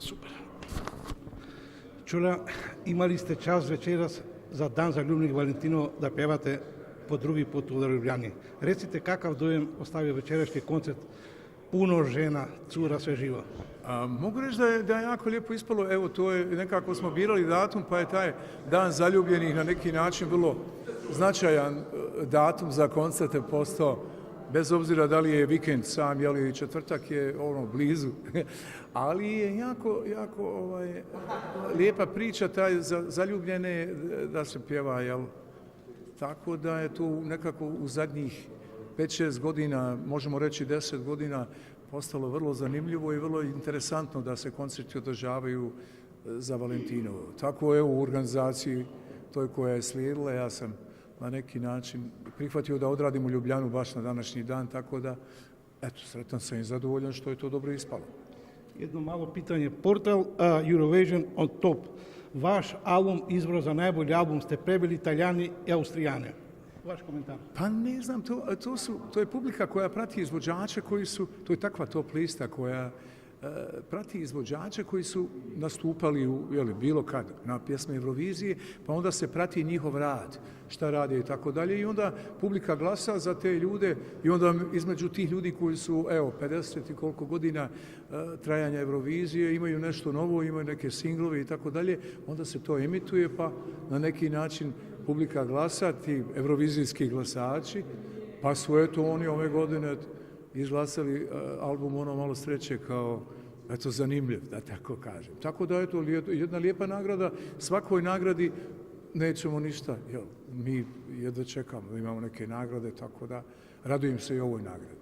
Super. Čula, imali ste čas večeras za Dan zaljubljenih Valentino da pevate po drugi put u Ljubljani. Recite kakav dojem ostavio večerašnji koncert, puno žena, cura, sve živo. Mogu reći da je jako lijepo ispalo, evo to je nekako smo birali datum pa je taj Dan zaljubljenih na neki način vrlo značajan datum za koncerte postao, bez obzira da li je vikend sam, jeli četvrtak je blizu, ali je jako lijepa priča taj zaljubljene da se pjeva, jel? Tako da je tu nekako u zadnjih 5-6 godina, možemo reći 10 godina, postalo vrlo zanimljivo i vrlo interesantno da se koncerti održavaju za Valentinovo. Tako je u organizaciji toj koja je slijedila, ja sam na neki način prihvatio da odradim u Ljubljanu baš na današnji dan, tako da, eto, sretan sam i zadovoljan što je to dobro ispalo. Jedno malo pitanje. Portal Eurovision on Top. Vaš album, izbor za najbolji album, ste preveli Italijani i Austrijane. Vaš komentar. Pa ne znam, to je publika koja prati izvođače koji su, to je takva top lista koja prati izvođače koji su nastupali bilo kad na pjesme Eurovizije, pa onda se prati njihov rad, šta rade i tako dalje i onda publika glasa za te ljude i onda između tih ljudi koji su 50 i koliko godina trajanja Eurovizije imaju nešto novo, imaju neke singlove i tako dalje, onda se to emituje pa na neki način publika glasa, ti eurovizijski glasači, pa su oni ove godine izglasali album Ono malo sreće kao, zanimljiv, da tako kažem. Tako da je to jedna lijepa nagrada. Svakoj nagradi nećemo ništa, mi jedva čekamo, imamo neke nagrade, tako da radujem se i ovoj nagradi.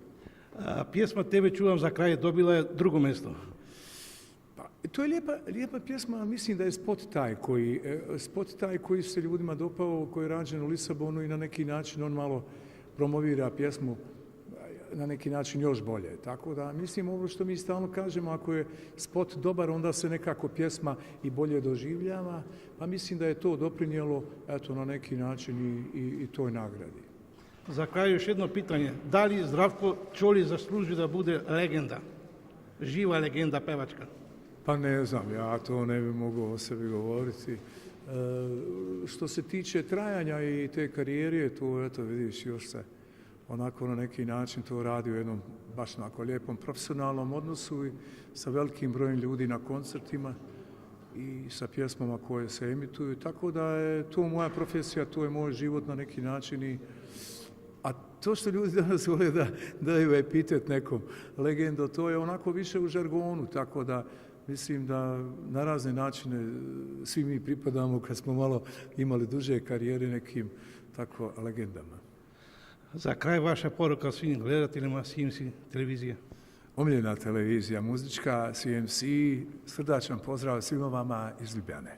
Pjesma Tebe čuvam za kraj dobila je drugo mjesto. To je lijepa pjesma, ali mislim da je spot taj koji se ljudima dopao, koji je rađen u Lisabonu i na neki način on malo promovira pjesmu na neki način još bolje. Tako da mislim ovo što mi stalno kažemo, ako je spot dobar, onda se nekako pjesma i bolje doživljava, pa mislim da je to doprinijelo na neki način i toj nagradi. Za kraj još jedno pitanje. Da li Zdravko Čolić zasluži da bude legenda? Živa legenda pevačka? Pa ne znam, ja to ne bi mogao o sebi govoriti. Što se tiče trajanja i te karijere, to vidiš još se onako na neki način to radi u jednom baš onako lijepom profesionalnom odnosu i sa velikim brojem ljudi na koncertima i sa pjesmama koje se emituju. Tako da je to moja profesija, to je moj život na neki način. A to što ljudi danas vole da daju epitet nekom legendo, to je onako više u žargonu, tako da mislim da na razne načine svi mi pripadamo kad smo malo imali duže karijere nekim tako legendama. Za kraj vaša poruka svim gledateljima CMC televizije. Omiljena televizija muzička, CMC, srdačan pozdrav svima vama iz Ljubljane.